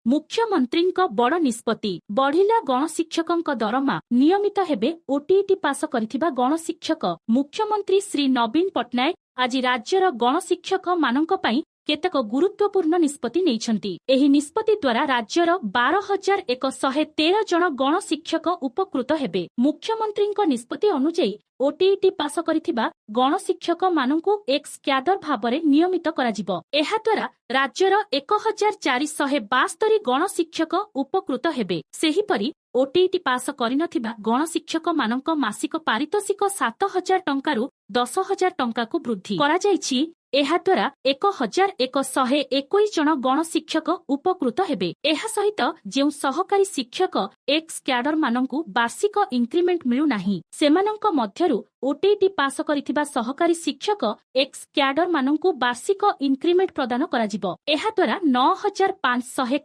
ମୁଖ୍ୟମନ୍ତ୍ରୀଙ୍କ ବଡ଼ ନିଷ୍ପତ୍ତି। ବଢ଼ିଲା ଗଣଶିକ୍ଷକଙ୍କ ଦରମା, ନିୟମିତ ହେବେ ଓଟିଇଟି ପାସ କରିଥିବା ଗଣଶିକ୍ଷକ। ମୁଖ୍ୟମନ୍ତ୍ରୀ ଶ୍ରୀ ନବୀନ ପଟ୍ଟନାୟକ ଆଜି ରାଜ୍ୟର ଗଣଶିକ୍ଷକମାନଙ୍କ ପାଇଁ କେତେକ ଗୁରୁତ୍ୱପୂର୍ଣ୍ଣ ନିଷ୍ପତ୍ତି ନେଇଛନ୍ତି। ଏହି ନିଷ୍ପତ୍ତି ଦ୍ୱାରା ରାଜ୍ୟର 12,113 ଜଣ ଗଣଶିକ୍ଷକ ଉପକୃତ ହେବେ। ମୁଖ୍ୟମନ୍ତ୍ରୀଙ୍କ ନିଷ୍ପତ୍ତି ଅନୁଯାୟୀ ଓଟିଇଟି ପାସ କରିଥିବା ଗଣଶିକ୍ଷକମାନଙ୍କୁ ଏକ୍ସ କ୍ୟାଡର ଭାବରେ ନିୟମିତ କରାଯିବ। ଏହାଦ୍ୱାରା ରାଜ୍ୟର 1472 ଗଣଶିକ୍ଷକ ଉପକୃତ ହେବେ। ସେହିପରି ଓଟିଇଟି ପାସ କରିନଥିବା ଗଣଶିକ୍ଷକମାନଙ୍କ ମାସିକ ପାରିତୋଷିକ 7000 ଟଙ୍କାରୁ 10,000 ଟଙ୍କାକୁ ବୃଦ୍ଧି କରାଯାଇଛି। ଏହାଦ୍ୱାରା 1121 ଜଣ ଗଣଶିକ୍ଷକ ଉପକୃତ ହେବେ। ଏହା ସହିତ ଯେଉଁ ସହକାରୀ ଶିକ୍ଷକ ଏକ୍ସ କ୍ୟାଡରମାନଙ୍କୁ ବାର୍ଷିକ ଇନକ୍ରିମେଣ୍ଟ ମିଳୁନାହିଁ, ସେମାନଙ୍କ ମଧ୍ୟରୁ ଓଟିଇଟି ପାସ କରିଥିବା ସହକାରୀ ଶିକ୍ଷକ ଏକ୍ସ କ୍ୟାଡରମାନଙ୍କୁ ବାର୍ଷିକ ଇନକ୍ରିମେଣ୍ଟ ପ୍ରଦାନ କରାଯିବ। ଏହାଦ୍ୱାରା 9520